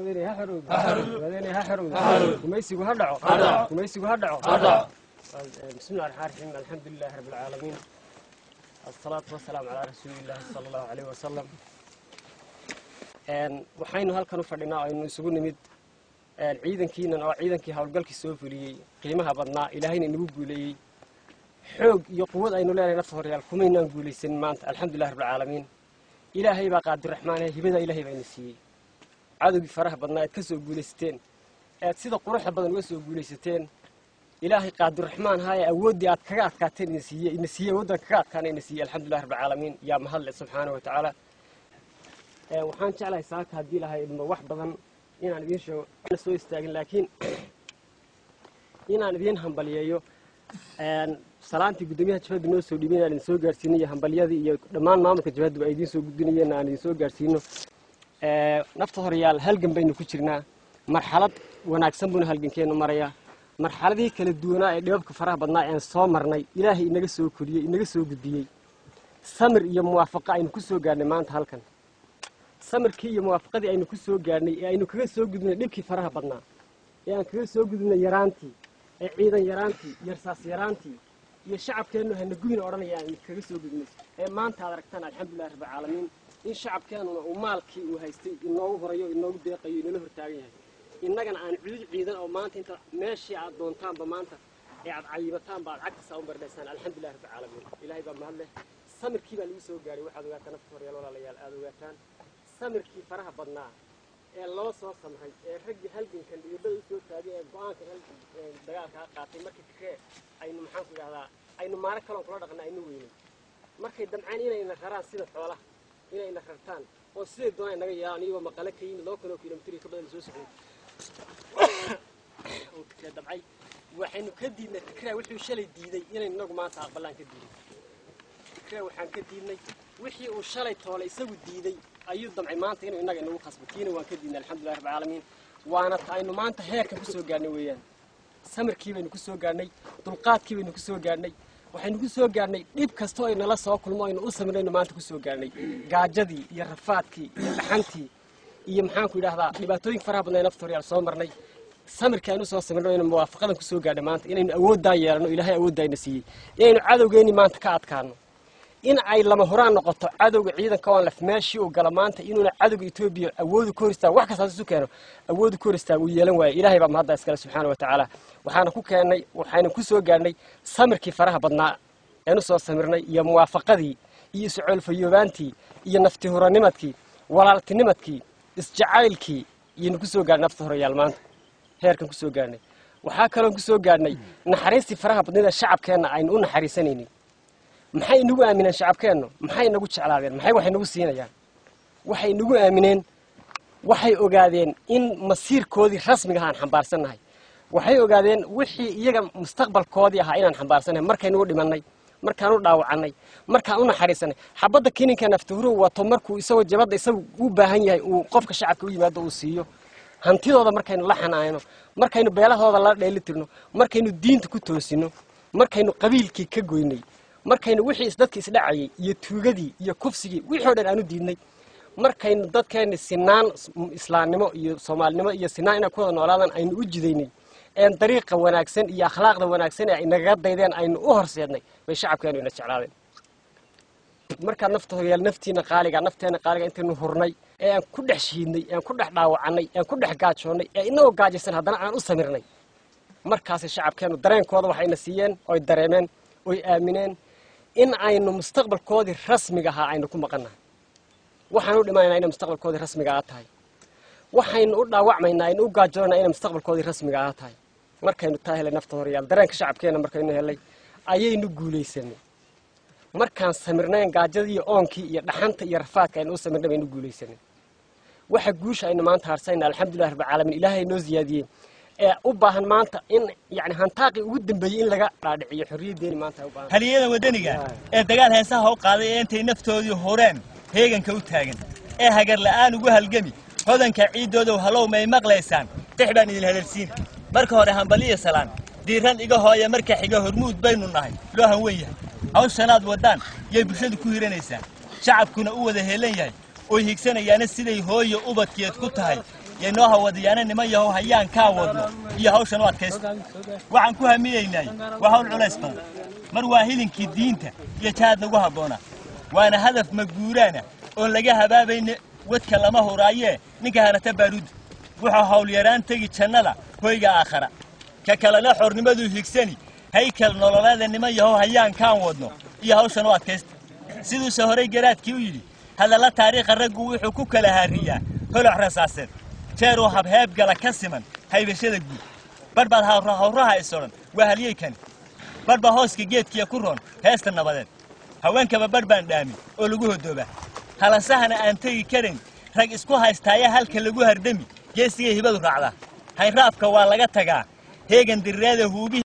Ogaadeenay ha xorowdo, Ogaadeenay ha xorowdo, gumaysigu ha dhaco, gumaysigu ha dhaco. بسم الله الرحمن الرحيم، الحمد لله رب العالمين، الصلاة والسلام على رسول الله صلى الله عليه وسلم. Waxaynu halkan u fadhinaa, aynu isugu nimid ciidankiinan oo ciidankii howlgalkii soo fuliyey qiimaha badnaa, Ilaahayna inagu guuleeyey. Xoog iyo quwad aynu leenahay, nafta horyaal, kumaynaan guulaysanin maanta. Alxamdulilah rabbilcaalamiin, Ilaahay baa qaadirraxmaane, hibada Ilaahay baa ina siiyey. Cadowgii faraha badnaa ead ka soo guulaysateen, ead sida quruxda badan uga soo guulaysateen, Ilaahay qaadirraxmaan haye awooddii aad kaga adkaateen ina siiyey, ina siiyey awooddan kaga adkaana ina siiyey. Alxamdulilah rabbilcaalamiin, yaa mahadle subxaana wa tacaala. Waxaan jeclahay saaka, haddii Ilahay idmo, wax badan inaan idiin sheego soo istaagin, laakiin inaan idiin hambaliyeeyo salaantii guddoomiyaha jabhaddu noo soo dhiibay inaan idin soo gaarsiino, iyo hambalyadii iyo dhammaan maamulka jabhaddu ay idiin soo gudbinayeen aan idin soo gaarsiino. Nafta horyaal, halgan baynu ku jirnaa, marxalad wanaagsan buuna halgankeennu marayaa. Marxaladihii kala duwanaa ee dhibabka faraha badnaa een soo marnay, Ilaahay inaga soo koriyey, inaga soo gudbiyey, samir iyo muwaafaqo aynu ku soo gaarnay maanta halkan. Samirkii iyo muwaafaqadii aynu ku soo gaarnay ee aynu kaga soo gudbinay dhibkii faraha badnaa, ee aan kaga soo gudbinay yaraantii, ee ciidan yaraantii, yarsaas yaraantii iyo shacabkeennu hana gubin odhanaya aynu kaga soo gudbinay, ee maanta aad aragtaan, alxamdulillahi rabbilcaalamiin, in shacabkeennuna uu maalkii uu haystay inoogu horayo, inoogu deeqayo, inoola hortaagan yahay, innagana aan cudud ciidan oo maanta inta meeshii aad doontaanba maanta ee aad cayibataanba aad cagtasaa u mardhaysaan. Alxamdulillahi rabbilcaalamiin, Ilaahay baa mahad leh. Samirkii baa lagu soo gaaray. Waxaad ogaataan, nafta horyaal, walaalayaal, aad ogaataan samirkii faraha badnaa ee loo soo samray, ee raggii halgankan dhibibada usoo taagay, ee go-aankan dagaalkaa qaatay, markii Tigree aynu, maxaan ku idhahdaa, aynu maaro kaloon kula dhaqna aynu weynay, markay damcaan inayna raraan sida xoolaha, inayna rartaan oo siday doonaan naga yeelaan, iyagoo maqale ka yimid 2000 oo kilomitir ka badan soo socday oo Tigree damcay, waxaynu ka diidnay Tigree wuxuu shalay diiday inaynu inagu maanta aqbalaan. Ka diidnay Tigree, waxaan ka diidnay wixii uu shalay toole isagu diiday ayuu damcay maanta inuu innaga inagu khasbo. Tiina waan ka diidnay, alxamdulillahi rabbil caalamiin. Waana ta aynu maanta heerkan ku soo gaarnay weeyaan. Samirkii baynu ku soo gaarnay, dulqaadkii baynu ku soo gaarnay, waxaynu ku soo gaarnay dhib kastoo ay nala soo kulmo aynu u samirnaynu maanta ku soo gaarnay. Gaajadii iyo rafaadkii iyo dhaxantii iyo, maxaan ku idhahdaa, dhibaatooyinka faraha badnaa ee nafta horyaal soo marnay, samirkii aynu soo samirno inaynu muwaafaqadan ku soo gaarnay maanta, inaynu awooddaa yeelano, Ilaahay awooddaa ina siiyey inaynu cadowgeenii maanta ka adkaano, in ay lama huraan noqoto cadowga ciidanka ONLF meeshii uu galo maanta inuuna cadowga Etoobiya awoodu ka hor istaago, wax kasta isu keeno awoodu ka hor istaago uu yeelan waayo. Ilaahay baa mahadda iskale subxaana wa tacaala. Waxaana ku keennay, waxaynu ku soo gaarnay samirkii faraha badnaa eenu soo samirnay, iyo muwaafaqadii iyo iscoolfayoobaantii iyo nafti huranimadkii, walaaltinimadkii, isjacaylkii iyaynu ku soo gaarnay, nafta horayaal, maanta heerkan ku soo gaarnay. Waxaa kaloon ku soo gaarnay naxariistii faraha badneed ee shacabkeenna aynu u naxariisanaynay. Maxay inagu aamineen shacabkeennu? Maxay inagu jeclaadeen? Maxay waxay nagu siinayaan? Waxay inagu aamineen, waxay ogaadeen in masiirkoodii rasmiga ah aan xambaarsannahay. Waxay ogaadeen wixii iyaga mustaqbalkoodii ahaa inaan xambaarsannahay. Markaynugu dhimannay, markaan u dhaawacannay, markaan u naxariisanay, xabadda kininka naftuhuruu wato markuu isagoo jabadda isagu u baahan yahay uu qofka shacabka u yimaado uu siiyo, hantidooda markaynu la xanaano, markaynu beelahooda la dheelitirno, markaynu diinta ku toosino, markaynu qabiilkii ka goynay, markaynu wixii dadka isdhacayay iyo tuugadii iyo kufsigii wixii o dhan aanu diidnay, markaynu dadkeenni sinaan, islaamnimo iyo soomaalinimo iyo sinaan inay ku wada noolaadaan aynu u jidaynay, een dariiqa wanaagsan iyo akhlaaqda wanaagsan ee ay nagaga daydeen aynu u horseednay, bay shacabkeenu ina jeclaadeen. Markaad nafta horyaal, naftiina qaaliga, nafteena qaaliga intaynu hurnay ee aan ku dhex shiidnay, ee aan ku dhex dhaawacannay, ee aan ku dhex gaajoonnay, ee inagoo gaajaysan haddana aan u samirnay, markaasay shacabkeenu dareenkooda waxayna siiyeen oy dareemeen oy aamineen in aynu mustaqbalkoodii rasmiga ahaa aynu ku maqannahay. Waxaan u dhimanayna inay mustaqbalkoodii rasmiga ah tahay. Waxaynu u dhaawacmaynaa, aynu u gaajoonaa inay mustaqbalkoodii rasmiga ah tahay. Markaynu taa helay, nafta horyaal, dareenka shacabkeena markaynu helay ayaynu guulaysanay. Markaan samirnayn gaajadii iyo oonkii iyo dhaxanta iyo rafaadka aynu u samirnay baynu guulaysanay. Waxa guusha aynu maanta harsayna, alxamdulillahi rabbil caalamiin, Ilaahay noo ziyaadiyey, ee u baahan maanta in yacni hantaaqii ugu dambeeyey in laga dhaadhiciyo xorriyaddeeni maanta ay u baahan. Haliyada waddaniga ee dagaal heesaha u qaaday, ee intay naftoodii horeen heeganka u taagan, ee hagar la'aan ugu halgami hodanka ciiddoodow, halow, may maqlaysaan? Tix baan idin hadalsiin. Marka hore hambaliya salaan diiran iga hooya. Marka xiga, hormuud baynu nahay loo hanwen yahay. Hawshanaad waddaan yay bulshadu ku hiranaysaa, shacabkuna u wada heelan yahay oy higsanayaana siday hooyo ubadkeed ku tahay Yaynoo hawadiyaana niman yahow hayaan kaa wadno iyo hawshan u adkaysta. Waxaan ku hamiyeynay waa hawl culays badan. Mar waa hilinkii diinta iyo jahaad nagu habboona, waana hadaf maguuraana oon laga habaabayna. Wadka lama huraayee ninka hanata baaruudda wuxuu hawlyaraan tegi jannada hoyga aakhara, ka kalena xornimaduu higsani haykal nololeeda. Niman yahow hayaan kaan wadno iyo hawshan u adkaysta. Siduuse horay garaadkii u yidhi, hadalla taariikha raggu wuxuu ku kala haariyaa holoc rasaaseed, jeeruu habheebgala ka siman haybashada guud. Badh baad hawraha is odhan waa halyeykani, badh baa hooska geedkiya ku roon heesta nabadeed. Haweenkaba badh baan dhaamin oo lagu hodoobaa, halasahana aan tegi karayn rag isku haystaaya halka lagu hardami geesigay hibadu raacdaa. Haynraafka waa laga tagaa heegan dirireeda huubihii.